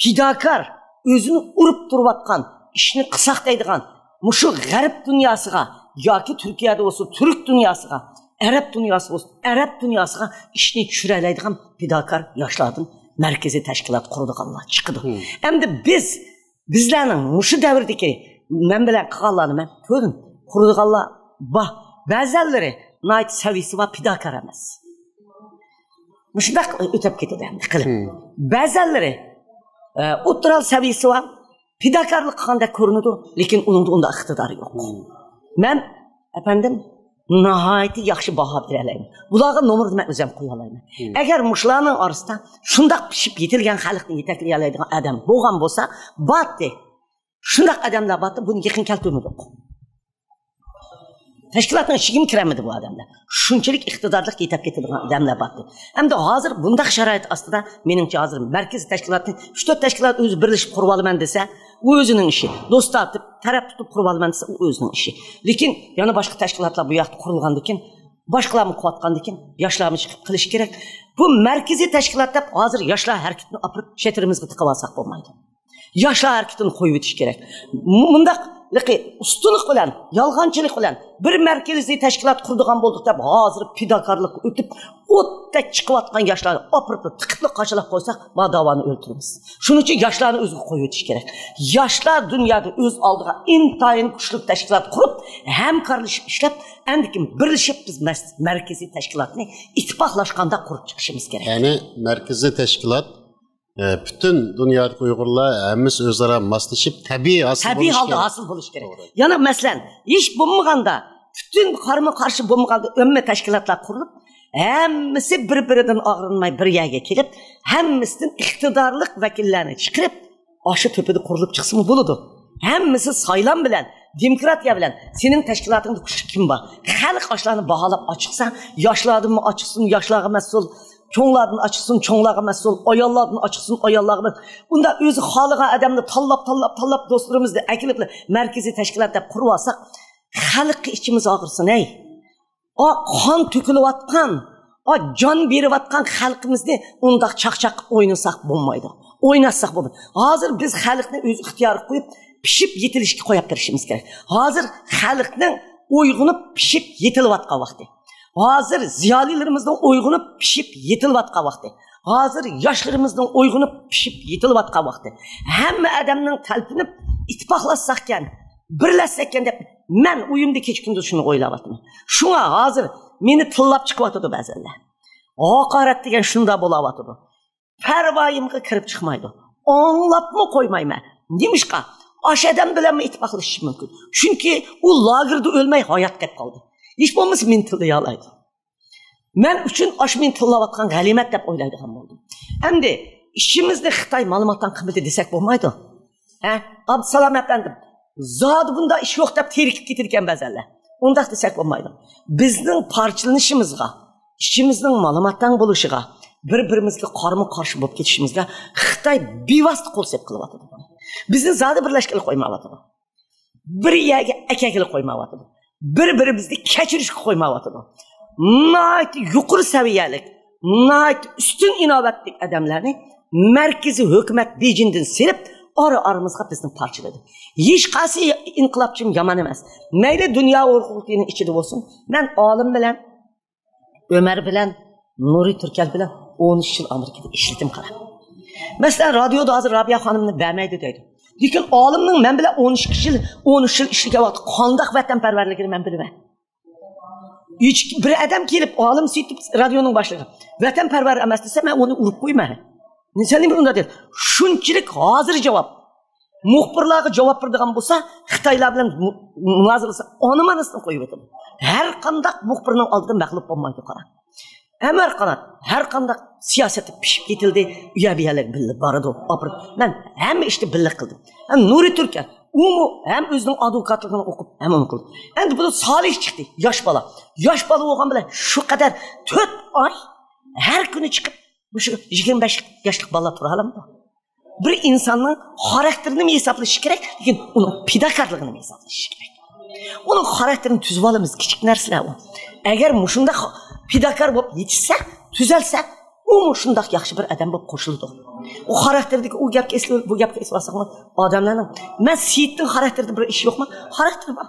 پىداكار، ئۆزىنى ئۇرۇپ تۇرۇۋاتقان، ئىشنى قىلساق دەيدىغان، مۇشۇ غەرب دۇنياسىغا ياكى تۈركىيەدە بولسۇن، تۈرك دۇنياسىغا، ئەرەب دۇنياسى بولسۇن، ئەرەب دۇنياسىغا ئىشنى چۈشۈرەلەيدىغان پىداكار ياشلاردىن مەركىزىي تەشكىلات قۇرىدىغانلار چىقىدۇ. ئەمدى بىز، بىزلەرنىڭ مۇشۇ دەۋردىكى مەن بىلەن قىلغانلارنى مەن كۆردۈم. قۇرىدىغانلار بار. بەزەنلىرى ناھايىتى سەۋىيىسى بار، پىداكار ئەمەس. مۇشۇنداق ئۆتۈپ كېتىدۇ ئەمدى قىلىپ. بەزەنلىرى، ئە، ئوتتۇرا سەۋىيىسى بار، پىداكارلىق قىلغاندەك كۆرۈنىدۇ، لېكىن ئۇنىڭدا ئۇنداق ئىقتىدار يوق. مەن، ئەپەندىم، ناھايىتى ياخشى باھا بېرەلەيمەن. بۇلارغا نومۇرنى مەن ئۆزۈم قويالايمەن. ئەگەر مۇشۇلارنىڭ ئارىسىدا شۇنداق پىشىپ يېتىلگەن خەلقنى يېتەكلىيەلەيدىغان ئادەم بولغان بولسا، باتتى. شۇنداق ئادەملەر باتتى، بۇنى يېقىن كەلتۈرمىدۇق. تەشكىلاتنىڭ ئىچىگىمۇ كىرەلمىدى بۇ ئادەملەر. شۇنچىلىك ئىقتىدارلىق يېتەپ كېتىدىغان ئادەملەر باتتى. ئەمدى ھازىر بۇنداق شارائىت ئاستىدا، مېنىڭچە، ھازىر مەركىزىي تەشكىلاتنى ئۈچ تۆت تەشكىلات ئۆزى بىرلىشىپ قۇرۇۋالىمەن دېسە، ئۇ ئۆزىنىڭ ئىشى. دوست تارتىپ، تەرەپ تۇتۇپ قۇرۇۋالىمەن دېسە، ئۇ ئۆزىنىڭ ئىشى. لېكىن يەنە باشقا تەشكىلاتلار بۇ ياقتا قۇرۇلغاندىكىن، باشقىلارمۇ قۇرۇۋاتقاندىكىن، ياشلارمۇ چىقىپ قىلىشى كېرەك. بۇ مەركىزىي تەشكىلات دەپ ھازىر ياشلار ھەرىكىتىنى ئاپىرىپ، شېتىرىمىزغا تىقىۋالساق بولمايدۇ. ياشلار ھەرىكىتىنى قويۇۋېتىش كېرەك. مۇ-، مۇنداق لىقى ئۇستىلىق بىلەن، يالغانچىلىق بىلەن بىر مەركىزىي تەشكىلات قۇرىدىغان بولدۇق دەپ، ھازىر پىداكارلىققا ئۆتۈپ، ئوتتەك چىقىۋاتقان ياشلارنى ئاپىرىپ تىقىپلا قاچىلاپ قويساق، ما داۋانى ئۆلتۈرىمىز. شۇنىڭ ئۈچۈن ياشلارنى ئۆزىگە قويۇۋېتىش كېرەك. ياشلار دۇنيادا ئۆز ئالدىغا ئىنتايىن كۈچلۈك تەشكىلات قۇرۇپ، ھەمكارلىشىپ ئىشلەپ، ئاندىن كېيىن بىرلىشىپ بىز مەس-، مەركىزىي تەشكىلاتنى ئىتتىپاقلاشقاندا قۇرۇپ چىقىشىمىز كېرەك. يەنى مەركىزىي تەشكىلات، ئە، پۈتۈن دۇنيادىكى ئۇيغۇرلار ھەممىسى ئۆزئارا ماسلىشىپ، تەبىئىي ھاسىل تەبىئىي بولۇشى ھالدا كېرەك. ھاسىل بولۇشى كېرەك. توغرا. يەنە مەسىلەن، ھېچ بولمىغاندا پۈتۈن قارىمۇ قارشى بولمىغاندا ئۆممە تەشكىلاتلار قۇرۇلۇپ، ھەممىسى بىر-بىرىدىن ئاغرىنماي بىر يەرگە كېلىپ، ھەممىسىدىن ئىقتىدارلىق ۋەكىللەرنى چىقىرىپ، ئاشۇ تۆپىدە قۇرۇلۇپ چىقسىمۇ بولىدۇ. ھەممىسى سايلام بىلەن، دېموكراتىيە بىلەن. سېنىڭ تەشكىلاتىڭدا كۈچلۈك كىم بار؟ خەلق ئاشۇلارنى باھالاپ ئاچىقسا، ياشلاردىنمۇ ئاچىقسۇن، ياشلارغا مەسئۇل، چوڭلاردىن ئاچىقسۇن، چوڭلارغا مەسئۇل، ئاياللاردىن ئاچىقسۇن، ئاياللارغا مەسئۇل. ئۇنداق ئۆزى خالىغان ئادەمنى تاللاپ، تاللاپ، تاللاپ دوستلىرىمىزنى ئەكېلىپ مەركىزىي تەشكىلات دەپ قۇرۇۋالساق، خەلققە ئىچىمىز ئاغرىسۇن، ھەي. ئا، قان تۆكۈلۈۋاتقان، ئا، جان بېرىۋاتقان خەلقىمىزنى ئۇنداق چاقچاق قىلىپ ئوينىساق بولمايدۇ. ئويناتساق بولمايدۇ. ھازىر بىز خەلقنى ئۆز ئىختىيارىغا قويۇپ، پىشىپ يېتىلىشكە قويۇپ بېرىشىمىز كېرەك. ھازىر خەلقنىڭ ئويغىنىپ پىشىپ يېتىلىۋاتقان ۋاقتى. ھازىر زىيالىيلىرىمىزنىڭ ئويغىنىپ پىشىپ يېتىلىۋاتقان ۋاقتى. ھازىر ياشلىرىمىزنىڭ ئويغىنىپ پىشىپ يېتىلىۋاتقان ۋاقتى. ھەممە ئادەمنىڭ تەلپۈنۈپ، ئىتتىپاقلاشساقكەن، بىرلەشسەككەن دەپ، مەن ئويۇمدا كېچە كۈندۈز شۇنى ئويلاۋاتىمەن. شۇڭا ھازىر مېنى تىللاپ چىقىۋاتىدۇ بەزەنلەر. ھاقارەت دېگەن شۇنداق بولاۋاتىدۇ. پەرۋايىمغا كىرىپ چىقمايدۇ. ئاڭلاپمۇ قويمايمەن. نېمىشقا؟ ئاشۇ ئادەم بىلەنمۇ ئىتتىپاقلىشىشىم مۇمكىن. چۈنكى ئۇ لاگېردا ئۆلمەي ھايات كەپ قالدى. ھېچ بولمىسا مېنى تىللىيالايدۇ. مەن ئۈچۈن ئاشۇ مېنى تىللاۋاتقان غەنىيمەت دەپ ئويلايدىغان بولدۇم. ئەمدى ئىشىمىزنى خىتاي مالىماتاڭ قىلمىدى دېسەك بولمايدۇ. ھە؟ ئابدۇسالام ئەپەندىم، زادى بۇنداق ئىش يوق دەپ تېرىكىپ كېتىدىكەن بەزەنلەر. ئۇنداق دېسەك بولمايدۇ. بىزنىڭ پارچىلىنىشىمىزغا، ئىچىمىزنىڭ مالىماتاڭ بولۇشىغا، بىر-بىرىمىزگە قارىمۇ قارشى بولۇپ كېتىشىمىزگە خىتاي بىۋاسىتە قول سېلىپ قىلىۋاتىدۇ. بىزنى زادى بىرلەشكىلى قويمايۋاتىدۇ. بىر يەرگە ئەكەگىلى قويمايۋاتىدۇ. بىر-بىرىمىزنى كەچۈرۈشكە قويمايۋاتىدۇ. ناھايىتى يۇقىرى سەۋىيەلىك، ناھايىتى ئۈستۈن ئىناۋەتلىك ئادەملەرنى مەركىزىي ھۆكۈمەت بېيجىڭدىن سېلىپ، ئارا-ئارىمىزغا بىزنى پارچىلىدى. ھېچقايسى ئىنقىلابچىمۇ يامان ئەمەس. مەيلى دۇنيا ئۇيغۇر قۇرۇلتىيىنىڭ ئىچىدە بولسۇن، مەن ئالىم بىلەن، ئۆمەر بىلەن، نۇرى تۈركەل بىلەن ئون ئۈچ يىل ئامېرىكىدا ئىشلىدىم قاراپ. مەسىلەن، رادىيودا ھازىر رابىيە خانىمنى بەرمەيدۇ دەيدۇ. لېكىن ئالىمنىڭ مەن بىلەن ئون ئىككى يىل، ئون ئۈچ يىل ئىشلىگەن ۋاقتى قانداق ۋەتەنپەرۋەرلىكىنى مەن بىلىمەن. ھېچ بىر ئادەم كېلىپ، ئالىم سېيىت رادىيونىڭ باشلىقى ۋەتەنپەرۋەر ئەمەس دېسە، مەن ئۇنى ئۇرۇپ قويىمەن. سەن نېمە ئۇنداق دەيسەن؟ شۇنچىلىك ھازىر جاۋاب، مۇخبىرلارغا جاۋاب بېرىدىغان بولسا، خىتايلار بىلەن مۇ-، مۇنازىرىسى ئانىمانىسىنى قويۇۋېتىدۇ. ھەر قانداق مۇخبىرنىڭ ئالدىدا مەغلۇپ بولمايدۇ، قاراڭ. ئەنۋەر قانات، ھەر قانداق سىياسەتتە پىشىپ يېتىلدى، ئۇ يەر بۇ يەرلەرگە بىللە بارىدۇ، ئاپىرىپ. مەن ھەممە ئىشتا بىللە قىلدىم. ھەم نۇرى تۈركەن، ئۇمۇ ھەم ئۆزىنىڭ ئادۋوكاتلىقىنى ئوقۇپ، ھەم ئۇنى قىلدى. ئەمدى بۇ سالىھ چىقتى، ياش بالا. ياش بالا بولغان بىلەن شۇ قەدەر تۆت ئاي ھەر كۈنى چىقىپ، مۇشۇ يىگىرمە بەش ياشلىق بالىلار تۇرالامدۇ؟ بىر ئىنساننىڭ خاراكتېرىنىمۇ ھېسابلىشى كېرەك، لېكىن ئۇنىڭ پىداكارلىقىنىمۇ ھېسابلىشى كېرەك. ئۇنىڭ خاراكتېرىنى تۈزۈۋالىمىز، كىچىك نەرسىلەر ئۇ. ئەگەر مۇشۇنداق پىداكار بولۇپ يېتىشسە، تۈزەلسە، ئۇمۇ شۇنداق ياخشى بىر ئادەم بولۇپ قوشۇلىدۇ. ئۇ خاراكتېردىكى ئۇ گەپكە ئېسىلىپ، بۇ گەپكە ئېسىلىۋالساقمۇ، ئادەملەرنىڭ، مەن سېيىتنىڭ خاراكتېرىدا بىر ئىش يوقما؟ خاراكتېرى بار.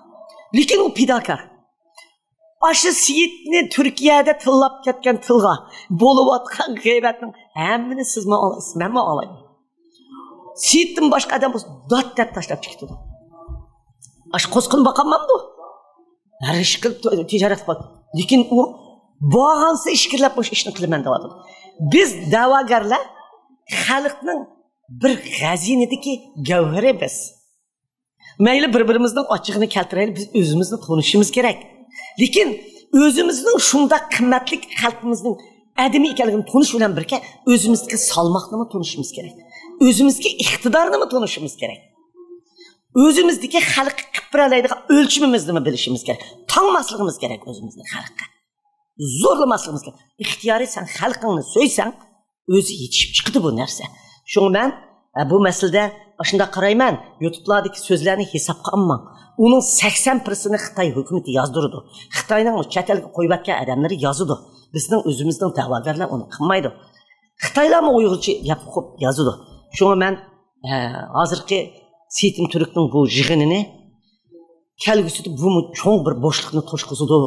لېكىن ئۇ پىداكار. ئاشۇ سېيىتنى تۈركىيەدە تىللاپ كەتكەن تىلغا، بولۇۋاتقان غەيۋەتنىڭ ھەممىنى سىزمۇ ئاڭلايسىز، مەنمۇ ئاڭلايمەن. سېيىتتىن باشقا ئادەم بولسا دات دەپ تاشلاپ چىقىدۇ. ئاشۇ قوسقىنى باقالمامدۇ؟ ھەر ئىش قىلىپ تىجارەت قىلىپ. لېكىن ئۇ بارغانسېرى ئىچكىرىلەپ مۇشۇ ئىشنى قىلىمەن دەۋاتىدۇ. بىز دەۋاگەرلەر خەلقنىڭ بىر خەزىنىدىكى گەۋھىرى بىز. مەيلى بىر-بىرىمىزنىڭ ئاچچىقىنى كەلتۈرەيلى، بىز ئۆزىمىزنى تونۇشىمىز كېرەك. لېكىن ئۆزىمىزنىڭ شۇنداق قىممەتلىك خەلقىمىزنىڭ ئادىمى ئىكەنلىكىنى تونۇش بىلەن بىرگە، ئۆزىمىزدىكى سالماقنىمۇ تونۇشىمىز كېرەك. ئۆزىمىزدىكى ئىقتىدارنىمۇ تونۇشىمىز كېرەك. ئۆزىمىزدىكى خەلققە قىلىپ بېرەلەيدىغان ئۆلچىمىمىزنىمۇ بىلىشىمىز كېرەك. تاڭماسلىقىمىز كېرەك ئۆزىمىزنى خەلققە. زورلىماسلىقىمىز كېرەك. ئىختىيارىي سەن خەلقىڭنى سۆيسەڭ، ئۆزى يېتىشىپ چىقىدۇ بۇ نەرسە. شۇڭا مەن، ئە، بۇ مەسىلىدە ئاشۇنداق قارايمەن، يۇتۇبلاردىكى سۆزلەرنى ھېسابقا ئالماڭ. ئۇنىڭ سەكسەن پىرسېنتىنى خىتاي ھۆكۈمىتى يازدۇرىدۇ. خىتاينىڭ چەت ئەلگە قويۇۋەتكەن ئادەملىرى يازىدۇ. بىزنىڭ ئۆزىمىزنىڭ دەۋاگەرلەر ئۇنى قىلمايدۇ. خىتايلارمۇ ئۇيغۇرچە گەپ ئۇقۇپ يازىدۇ. شۇڭا مەن، ئە، ھازىرقى سېيىتىم تۈركنىڭ بۇ يىغىنىنى كەلگۈسىدە بۇمۇ چوڭ بىر بوشلۇقنى توشقۇزىدۇ.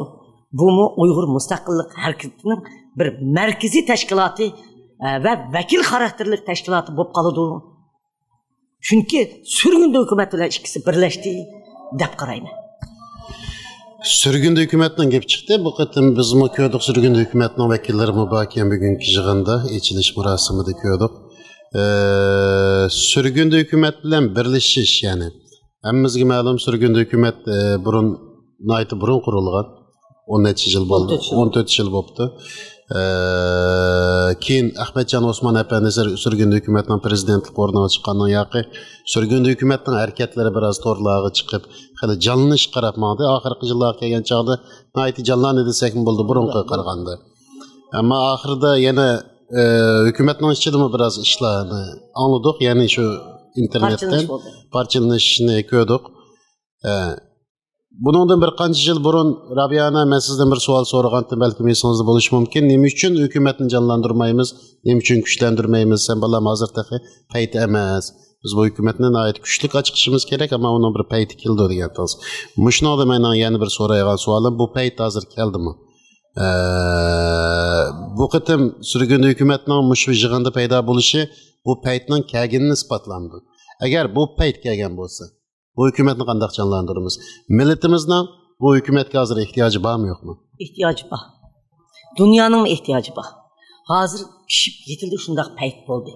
بۇمۇ ئۇيغۇر مۇستەقىللىق ھەرىكىتىنىڭ بىر مەركىزىي تەشكىلاتى، ئە، ۋە ۋەكىل خاراكتېرلىك تەشكىلاتى بولۇپ قالىدۇ. چۈنكى سۈرگۈندە ھۆكۈمەت بىلەن ئىككىسى بىرلەشتى دەپ قارايمەن. سۈرگۈندە ھۆكۈمەتنىڭ گېپى چىقتى. بۇ قېتىم بىزمۇ كۆردۇق، سۈرگۈندە ھۆكۈمەتنىڭ ۋەكىللىرىمۇ باركەن بۈگۈنكى يىغىندا، ئېچىلىش مۇراسىمىدا كۆردۇق. ئە، سۈرگۈندە ھۆكۈمەت بىلەن بىرلىشىش، يەنى ھەممىمىزگە مەلۇم، سۈرگۈندە ھۆكۈمەت، ئە، بۇرۇن، ناھايىتى بۇرۇن قۇرۇلغان. ئون نەچچە يىل بولدى. ئون تۆت يىل. ئون تۆت يىل بوپتۇ. ئە، كېيىن ئەخمەتجان ئوسمان ئەپەندى سۈر-، سۈرگۈندە ھۆكۈمەتنىڭ پىرېزىدېنتلىق ئورنىغا چىققاندىن ياقى، سۈرگۈندە ھۆكۈمەتنىڭ ھەرىكەتلىرى بىراز تورلارغا چىقىپ، خېلى جانلىنىشقا قاراپ ماڭدى. ئاخىرقى يىللارغا كەلگەن چاغدا ناھايىتى جانلاندى دېسەكمۇ بولىدۇ، بۇرۇنقىغا قارىغاندا. ئەمما ئاخىرىدا يەنە، ئە، ھۆكۈمەتنىڭ ئىچىدىمۇ بىراز ئىشلارنى ئاڭلىدۇق. يەنى شۇ ئىنتېرنېتتىن پارچىلىنىش بولدى. پارچىلىنىشنى كۆردۇق. ئە، بۇنىڭدىن بىر قانچە يىل بۇرۇن، رابىيە ئانا، مەن سىزدىن بىر سوئال سورىغانتىم، بەلكىم ئېسىڭىزدە بولۇشى مۇمكىن. نېمە ئۈچۈن ھۆكۈمەتنى جانلاندۇرمايمىز؟ نېمە ئۈچۈن كۈچلەندۈرمەيمىز؟ سەن بالام، ھازىر تېخى پەيت ئەمەس. بىز بۇ ھۆكۈمەتنى ناھايىتى كۈچلۈك ئاچىقىشىمىز كېرەك، ئەمما ئۇنىڭ بىر پەيتى كېلىدۇ دېگەنتىڭىز. مۇشۇنىڭدا مېنىڭ يەنە بىر سورايدىغان سوئالىم، بۇ پەيت ھازىر كەلدىمۇ؟ ئە، بۇ قېتىم سۈرگۈندە ھۆكۈمەتنىڭ مۇشۇ يىغىندا پەيدا بولۇشى بۇ پەيتنىڭ كەلگىنىنى ئىسپاتلامدۇ؟ ئەگەر بۇ پەيت كەلگەن بولسا، بۇ ھۆكۈمەتنى قانداق جانلاندۇرىمىز؟ مىللىتىمىزنىڭ بۇ ھۆكۈمەتكە ھازىر ئېھتىياجى بارمۇ، يوقمۇ؟ ئېھتىياجى بار. دۇنيانىڭمۇ ئېھتىياجى بار. ھازىر پىشىپ يېتىلدى، شۇنداق پەيت بولدى.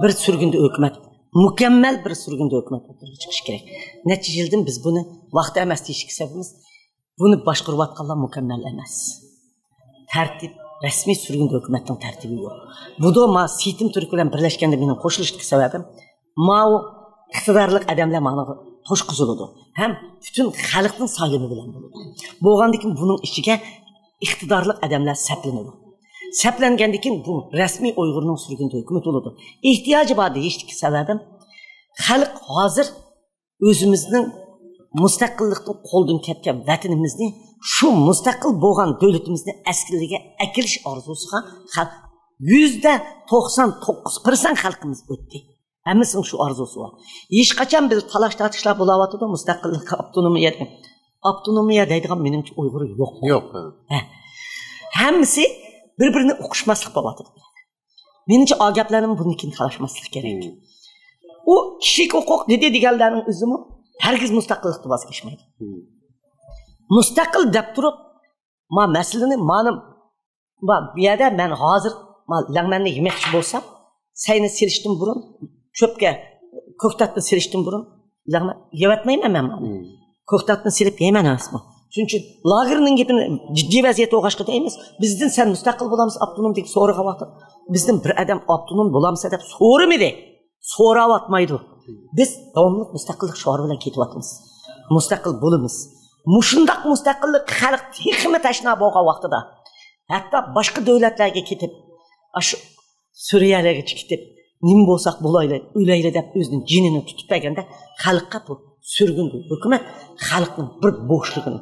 بىر سۈرگۈندە ھۆكۈمەت، مۇكەممەل بىر سۈرگۈندە ھۆكۈمەت ئوتتۇرىغا چىقىشى كېرەك. نەچچە يىلدىن بىز بۇنى ۋاقتى ئەمەس دېيىشتىكى سەۋەبىمىز، بۇنى باشقۇرۇۋاتقانلار مۇكەممەل ئەمەس. تەرتىپ، رەسمىي سۈرگۈندە ھۆكۈمەتنىڭ تەرتىپى يوق. بۇدا ما سېيىتىم تۈرك بىلەن بىرلەشكەندە مېنىڭ قوشۇلۇشتىكى سەۋەبىم، ماۋۇ ئىقتىدارلىق ئادەملەر مانا توشقۇزۇلىدۇ ھەم پۈتۈن خەلقنىڭ سايلىمى بىلەن بولىدۇ. بولغاندىكىن بۇنىڭ ئىچىگە ئىقتىدارلىق ئادەملەر سەپلىنىدۇ. سەپلەنگەندىكىن بۇ رەسمىي ئۇيغۇرنىڭ سۈرگۈندە ھۆكۈمىتى بولىدۇ. ئېھتىياجى بار دېيىشتىكى سەۋەبىم، خەلق ھازىر ئۆزىمىزنىڭ مۇستەقىللىقتىن قولدىن كەتكەن ۋەتىنىمىزنى، شۇ مۇستەقىل بولغان دۆلىتىمىزنى ئەسلىگە ئەكېلىش ئارزۇسىغا خەلق، يۈزدە توقسان توققۇز پىرسەنت خەلقىمىز ئۆتتى. ھەممىسىنىڭ شۇ ئارزۇسى بار. ھېچقاچان بىز تالاش-تارتىشلار بولاۋاتىدۇ، مۇستەقىللىققا ئاپتونومىيە دەپ. ئاپتونومىيە دەيدىغان مېنىڭچە ئۇيغۇر يوق. يوق. ھە. ھەممىسى بىر-بىرىنى ئۇقۇشماسلىق بولۇۋاتىدۇ. مېنىڭچە، ئا گەپلەرنىمۇ بۇندىن كېيىن تالاشماسلىق كېرەك. مم. ئۇ كىشىلىك ھوقۇق دېدى دېگەنلەرنىڭ ئۆزىمۇ ھەرگىز مۇستەقىللىقتىن ۋاز كەچمەيدۇ. مم. مۇستەقىل دەپ تۇرۇپ، ما مەسىلىنى مانا، ما بۇ يەردە مەن ھازىر ما لەڭمەننى يېمەكچى بولسام، سەينى سېلىشتىن بۇرۇن، چۆپكە كۆكتاتنى سېلىشتىن بۇرۇن لەڭمەن يەۋەتمەيمەن مەن مانا. كۆكتاتنى سېلىپ يەيمەن ئەمەسمۇ؟ شۇنىڭ ئۈچۈن لاگېرنىڭ گېپىنى جىددىي ۋەزىيەتتە ئوخشاشقا دەيمىز. بىزدىن سەن مۇستەقىل بولامسەن ئاپتونوم دەپ سورىغان ۋاقىتتا، بىزدىن بىر ئادەم ئاپتونوم بولامسەن دەپ سورىمىدى. سوراۋاتمايدۇ. بىز داۋاملىق مۇستەقىللىق شوئارى بىلەن كېتىۋاتىمىز. مۇستەقىل بولىمىز. مۇشۇنداق مۇستەقىللىققا خەلق تېخىمۇ تەشنا بولغان ۋاقتىدا، ھەتتا باشقا دۆلەتلەرگە كېتىپ، ئاشۇ سۈرىيەلەرگىچە كېتىپ، نېمە بولساق بولايلى، ئۆلەيلى دەپ ئۆزىنىڭ جېنىنى تۇتۇپ بەرگەندە، خەلققە بۇ سۈرگۈندە ھۆكۈمەت خەلقنىڭ بىر بوشلۇقىنى،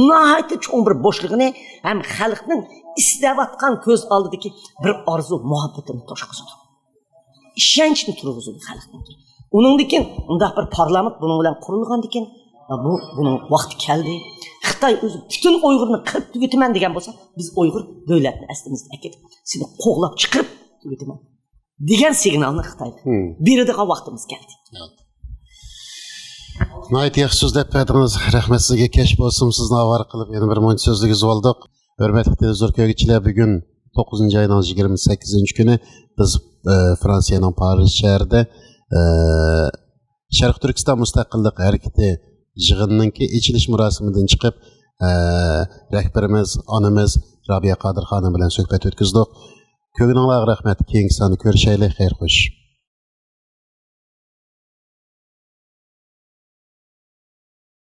ناھايىتى چوڭ بىر بوشلۇقىنى ھەم خەلقنىڭ ئىستەۋاتقان كۆز ئالدىدىكى بىر ئارزۇ مۇھەببىتىنى توشقۇزىدۇ. ئىشەنچنى تۇرغۇزىدۇ خەلقنىڭ. ئۇنىڭدىن كېيىن مۇنداق بىر پارلامېنت بۇنىڭ بىلەن قۇرۇلغاندىن كېيىن، بۇ، بۇنىڭ ۋاقتى كەلدى. خىتاي ئۆزى پۈتۈن ئۇيغۇرنى قىرىپ تۈگىتىمەن دېگەن بولسا، بىز ئۇيغۇر دۆلەتنى ئەستىمىزدىن ئەكېتىپ، سېنى قوغلاپ چىقىرىپ تۈگىتىمەن دېگەن سىگنالنى خىتايغا بېرىدىغان ۋاقتىمىز كەلدى. ناھايىتى ياخشى سۆزلەپ بەردىڭىز. رەھمەت سىزگە. كەچ بولسىمۇ سىزنى ئاۋارە قىلىپ يەنە بىر مۇنچە سۆزلىگۈزۈۋالدۇق. ھۆرمەتلىك تېلېۋىزور كۆرگۈچىلەر، بۈگۈن توققۇزىنچى ئاينىڭ يىگىرمە سەككىزىنچى كۈنى بىز، ئە، فرانسىيەنىڭ پارىژ شەھىرىدە، ئە، شەرقىي تۈركىستان مۇستەقىللىق ھەرىكىتى يىغىنىنىڭكى ئېچىلىش مۇراسىمىدىن چىقىپ، ئە، رەھبىرىمىز، ئانىمىز رابىيە قادىر خانىم بىلەن سۆھبەت ئۆتكۈزدۇق. كۆرگىنىڭلارغا رەھمەت. كېيىنكى ساندا كۆرۈشەيلى. خەير خوش.